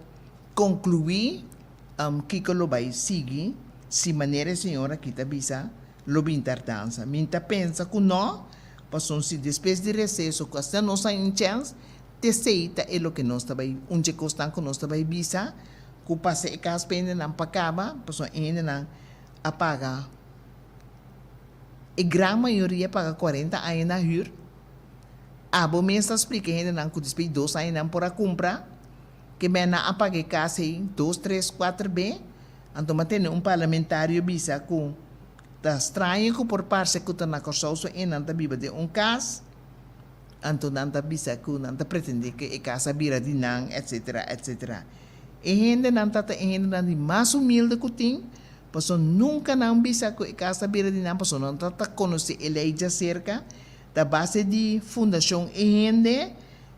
konkluí kiko lo bai sigui, si manera e señor aki ta bisa lo bin tardansa. Mi ta pensa ku nò, pasobra si despues di reseso ku asina nos haña un chèns, t'esei ta e loke nos ta bai, un dje kosnan ku nos ta bai bisa, ku pasa e kas pa hendenan pa kaba, pasobra e hendenan a paga, e gran mayoria paga cuarenta aña na huur. Abo mes ta splica e hendenan cu despues di dos aña nan por a cumpra, ke men nan a paga e cas ey dos, tres, cuater be. Anto m'a tene un parlamentario bisa cu ta straño cu por parce cu ta na Corsou so e nan ta biba den un cas, anto nan ta bisa cu nan ta pretende cu e cas a bira di nan, etcetera, etcetera. E hendenan ta ta e hendenan di mas humilde cu tin, Pasobra nunka nan bisa ku e kas ta bira di nan, pasobra nan ta ta konosé e lei djaserka. Ta base di fundashon e hende,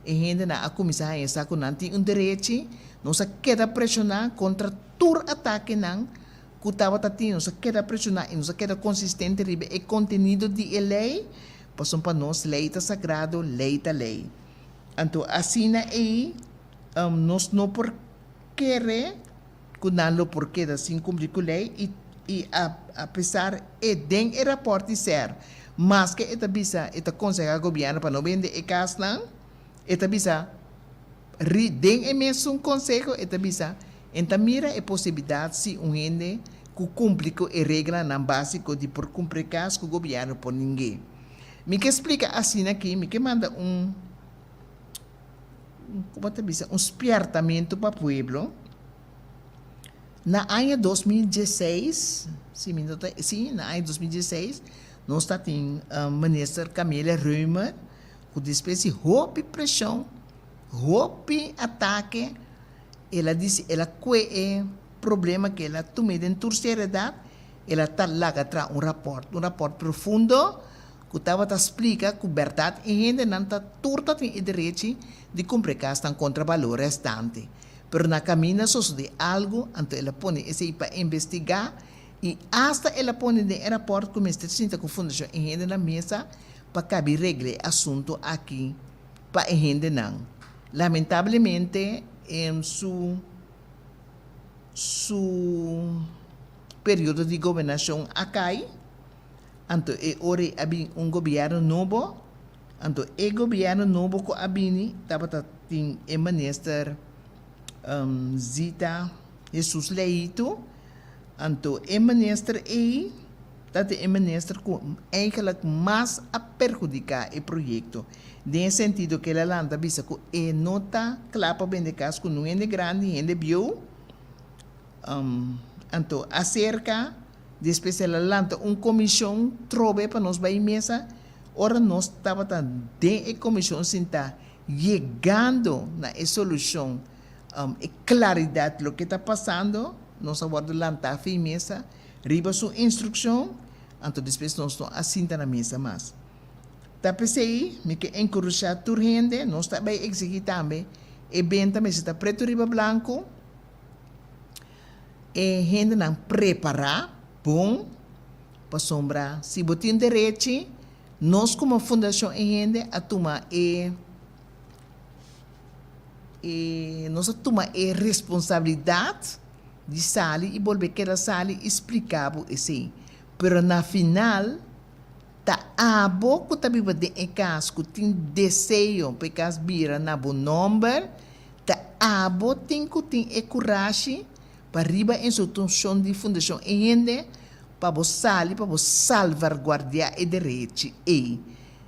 e hendenan a kuminsá haña sa ku nan tin un derechi. Nos a keda preshoná kontra tur atakenan ku tabata tin. Nos a keda preshoná i nos a keda konsistente riba e kontenido di e lei, pasobra pa nos lei ta sagrado, lei ta lei. Anto asina ei nos no por kere. ku nan lo por keda sin kumpli ku lei i i a apesar e den e rapòrt di ser maske e ta bisa e ta konsehá gobièrnu pa no bende e kasnan e ta bisa ri den e mesun konseho e ta bisa en ta mira e posibilidat si un hende ku kumpli ku e reglanan básiko di por kumpra e kas ku gobièrnu por ning'é. Mi ke splika asina aki mi ke manda un Como ta bisa, un spiertamentu pa pueblo. Na aña 2016, si mi no ta, si, na aña 2016, nos ta tin minister Camelia Römer, ku despues di hopi preshon, hopi atake, el a disi, el a kue e problema ku el a tum'é den tur seriedad, el a ta laga traha un raport, un raport profundo, ku tabata splika ku bèrdat e hendenan ta tur ta tin e derechi di kumpra e kasnan kontra balor restante. Pero na kaminda sosodé algu, anto el a pone esei pa investigá i asta el a pone den e rapòrt ku mester sinta ku Fundashon e Hende na mesa pa kabi regla e asuntu aki pa e hendenan. Lamentablemente su su periodo di gobernashon a kai. Anto e ora ei a bin un gobièrnu nobo, anto e gobièrnu nobo ku a bini tabata tin e minister Zita Jesus Leito, anto e minister ei ta tin e minister ku eigenlijk mas a perhudiká e proyekto, den e sentido ku el a lanta bisa ku e no ta kla pa bende kas ku nun hende grandi, hende bieu, Anto aserka despues el a lanta un komishon trobe pa nos bai mesa. Ora nos tabata den e komishon sintá yegando na e solushon, e klaridat loke ta pasando, nos a wòrdu lantá afei mesa riba su instrukshon, anto despues nos no a sinta na mesa mas. Ta p'esei mi ke enkurashá tur hende, nos ta bai eksigí tambe e benta mester ta pretu riba blanku. E hendenan prepará bon pasobra si bo tin derechi nos komo Fundashon E Hende a tuma e e nos a tuma e responsabilidat di sali i bolbe keda sali i splika bo esei. Pero na final ta abo ku ta biba den e kas ku tin deseo pa e kas bira na bo nòmber, ta abo tin ku tin e kurashi pa riba institushon di Fundashon E Hende pa bo sali pa bo salvarguardiá e derechi ei.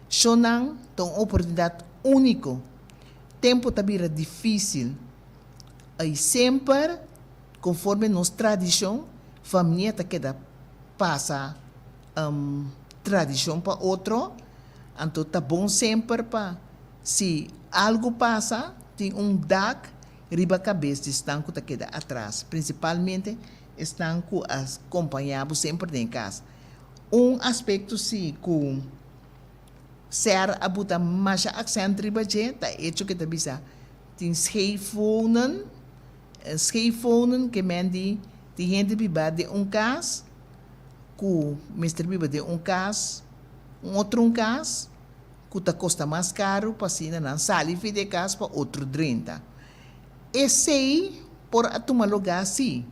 Shownan ta un oportunidat úniko. Tempu ta bira difísil i semper konforme nos tradishon famia ta keda pasa tradishon pa otro, anto ta bon semper pa si algu pasa tin un dak riba kabes di esnan ku ta keda atras, prinsipalmente esnan ku a kompañá bo semper den e kas. Un aspekto si ku SER a buta masha aksènt riba dje ta e echo ku e ta bisa tin scheefwonen, scheefwonen ke men di tin hende biba den un kas ku mester biba den un kas, un otro un kas ku ta kosta mas karu pa asina nan sali fi di e kas pa otro drenta. Esei por a tuma lugá sí,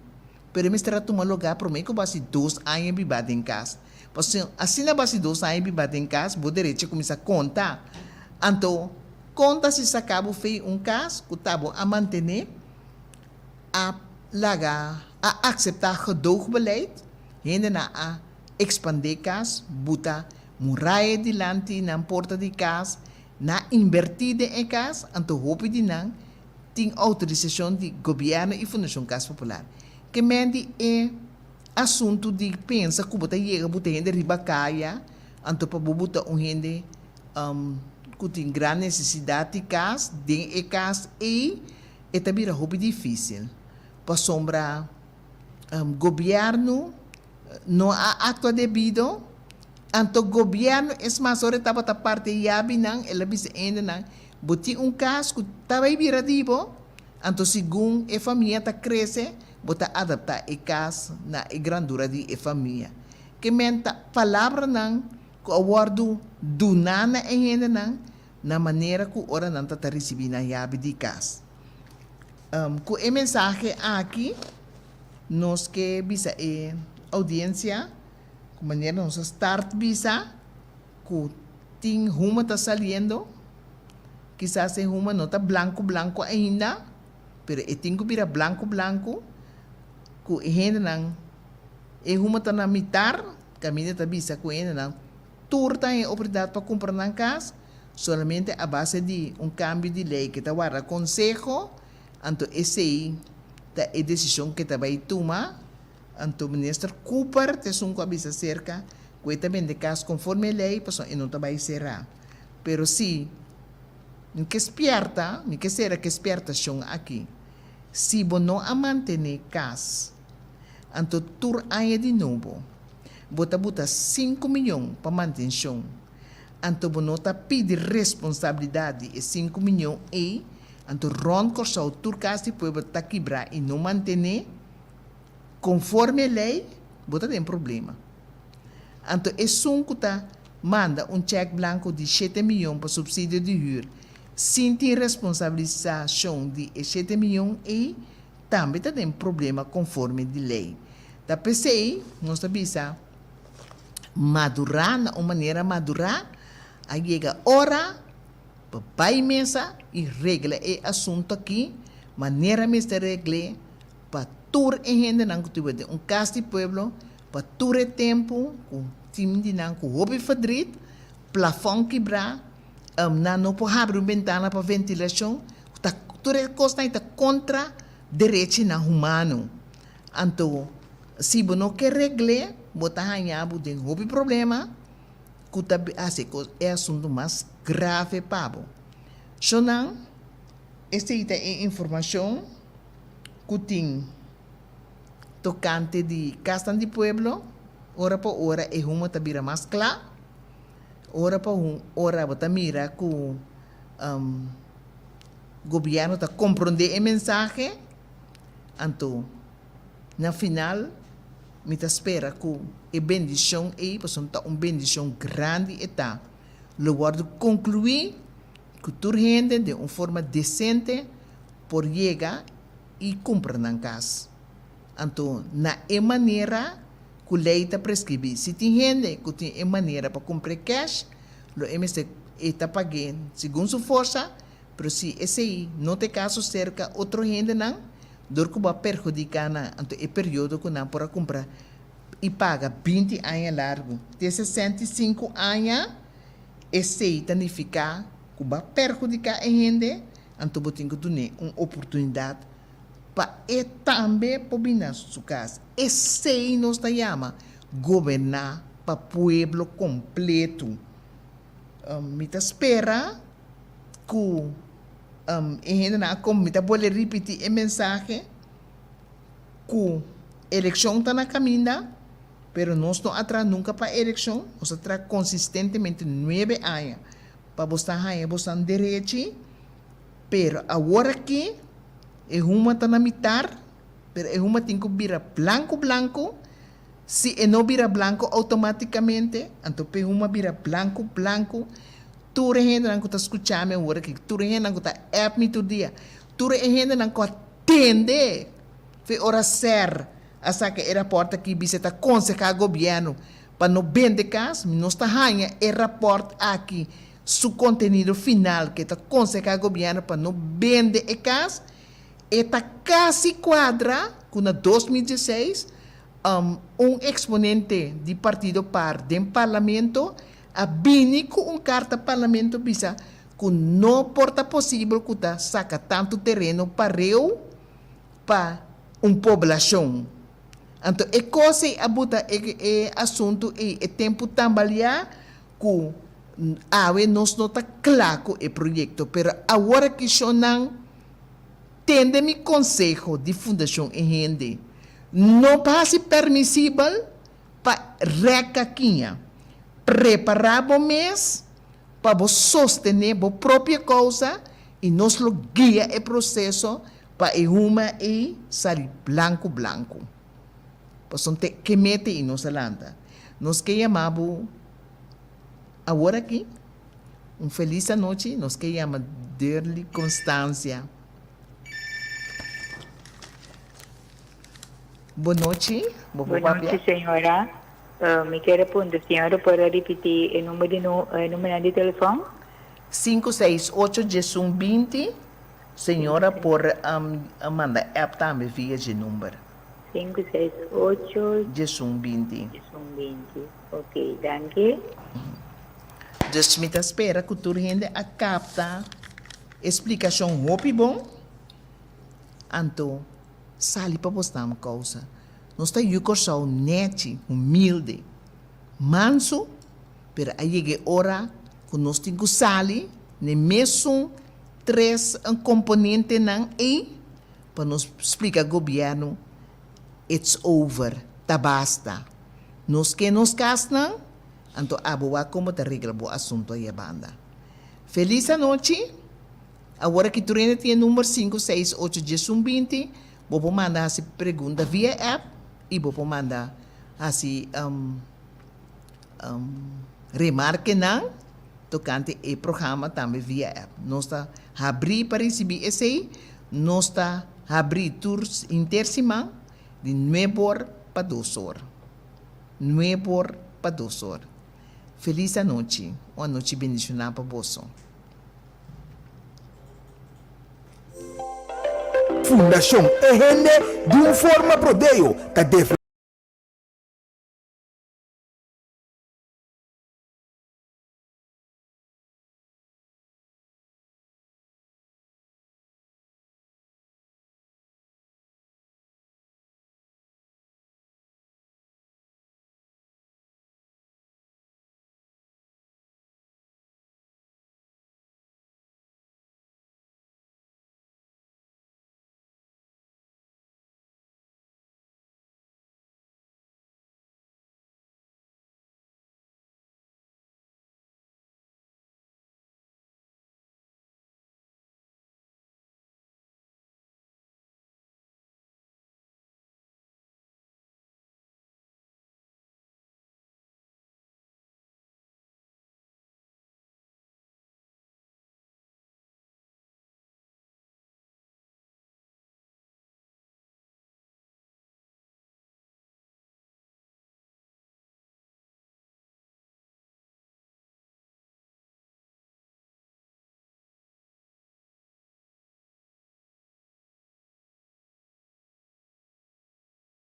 pero e mester a tuma lugá promé ku bo hasi dos aña biba den kas. Pasobra asina bo hasi dos aña biba den kas, bo derecho a kuminsá konta. Anto, konta si saka bo fei un kas ku ta bo a mantené, a laga a akseptá gedoogbeleid, hendenan a ekspandé kas, buta muraya dilanti nan porta di kas, nan a inbertí den e kas, anto hopi di nan tin outorisashon di gobièrnu i Fundashon Kas Popular. Ke men di e asuntu di pensa ku bo ta yega buta hende riba kaya, anto pa bo buta un hende ku tin gran nesesidat di kas den e kas ei, E ta bira hopi difícil pasobra gobierno no a actua debido, anto gobierno es mas ora e tabata parti e yabinan el a bisa e hendenan bo tin un cas cu ta bay bira di bo, anto segun e famia ta crece bo ta adapta e cas na e grandura di e famia. Ke men ta palabranan cu a wordo duna na e hendenan na manera ku ora nan ta ta risibí nan yabi di kas. Ku e mensahe aki nos ke bisa e oudiensia ku manera nos a start bisa ku tin huma ta saliendo, kisas e huma no ta blanku blanku ainda, pero e tin ku bira blanku blanku ku e hendenan e huma ta na mitar kaminda ta bisa ku e hendenan Tur ta e oportunidat pa kumpra nan kas, solamente a base di un kambio di lei ke ta warda konseho, anto esei ta e desishon ke ta bai tuma, anto Minister Cooper ta esun ku a bisa serka ku e ta bende kas konforme e lei pasobra e no ta bai será. Pero si mi ke spierta, mi ke sera ke spiertashon aki, si bo no a mantené kas, anto tur aña di nobo, Bo ta buta sinku miyon pa mantenshon, anto bo no ta pidi responsabilidat di e sinku miyon ei, anto rònt Kòrsou tur kas di pueblo ta kibrá i no mantené konforme e lei, bo ta den problema. Anto esun ku ta manda un chèk blanko di shete miyon pa supsidio di hür sin tin responsabilisashon di e shete miyon ei, tambe ta den problema konforme di lei. Ta p'esei nos ta bisa madurá na un manera madurá, a yega ora pa bai mesa i regla e asuntu aki manera mester regl'é pa tur e hendenan ku tuba den un kas di pueblo pa tur e tempu ku tin di nan ku hopi verdriet, plafòn kibrá, nan no por habri un bentana pa ventilashon, ta tur e kosnan ei ta kontra derechinan humano. Anto, si bo no ke regl'é, bo ta haña bo den hopi problema ku ta hasi e asuntu mas grave pa bo. Shonnan, esei ta e informashon ku tin tokante di kasnan di pueblo. Ora pa ora e humo ta bira mas kla. Ora pa ora bo ta mira ku gobièrnu ta komprondé e mensahe. Anto, Na final mi ta spera ku e bendishon ei, pasobra ta un bendishon grandi e ta, lo wòrdu konkluí ku tur hende den un forma desente por yega i kumpra nan kas. Anto na e manera ku lei ta preskribí. Si tin hende ku tin e manera pa kumpr'é kèsh, lo e mester e ta pag'é segun su forsa, pero si esei no ta e kaso serka otro hendenan, dor ku bo a perhudiká nan, anto e periodo ku nan por a kumpra i paga 20 aña largu te 65 aña, esei ta nifiká ku bo a perhudiká e hende, anto bo tin ku dun'é un oportunidat pa e tambe por bini na su kas. Esei nos ta yama goberná pa pueblo kompletu. Mi ta spera ku e hendenan a kom, mi ta bolbe ripití e mensahe ku elekshon ta na kaminda, pero nos no a traha nunka pa elekshon, nos a traha konsistentemente nuebe aña pa bos ta haña bosnan derechi. Pero awor aki e huma ta na mitar, pero e huma tin ku bira blanku blanku, si e no bira blanku outomátikamente, anto p'e huma bira blanku blanku, tur e hendenan ku ta skucha mi awor aki, tur e hendenan ku ta app mi tur dia, tur e hendenan ku a tende fe ora ser a saka e rapòrt aki bisa ta konsehá gobièrnu pa no bende kas, mi nos ta haña e rapòrt aki Su kontenido final ke ta konsehá gobièrnu pa no bende e kas, e ta kasi kuadra ku na 2016 un eksponente di partido par den parlamento a bini ku un karta parlamento bisa ku no por ta posibel ku ta saka tantu tereno pareu pa un poblashon. Anto e kos ei a buta e asuntu ei e tempu tambaliá Ku awe nos no ta kla ku e proyekto, pero awor aki shonnan tende mi konseho di Fundashon E Hende, no pa hasi permisibel pa rèk kakiña. Prepará bo mes pa bo sostené bo propio kousa i nos lo guia e proseso pa e huma ei sali blanku blanku. Pasobra te ke mete i nos a lanta. Nos ke yama bo awor aki. Un felis anochi. Nos ke yama Derly Constancia. Bo nochi. Bo por papia. Bo nochi señora. Mi kier a puntra señora por a ripiti e number di e numbernan di telefon? 5 6 8 11 20. Señora por manda app tambe via dje number. 5 6 8. 11 20. 11 20. Ok, danki. Dus mi ta spera ku tur hende a kapta e splikashon hopi bon. Anto sali pa bos nan kousa. Nos ta yu Kòrsou nèchi, humilde, mansu, pero a yega e ora ku nos tin ku sali n'e mesun tres komponentenan ei pa nos splika gobièrnu it's over, ta basta. Nos ke nos kasnan, anto abo wak komo ta regla bo asuntu aya banda. Felis anochi, awor aki tur hende tin e number 5 6 8 11 20, bo por manda hasi pregunta via app i bo por manda hasi remarkenan tokante e programa tambe via app. Nos ta habrí pa risibí esei. Nos ta habrí tur henter siman di nuebe or pa dos or. Nuebe or pa dos or. Felis anochi. Un anochi bendishoná pa boso. Fundashon E Hende di un forma prodeo ta.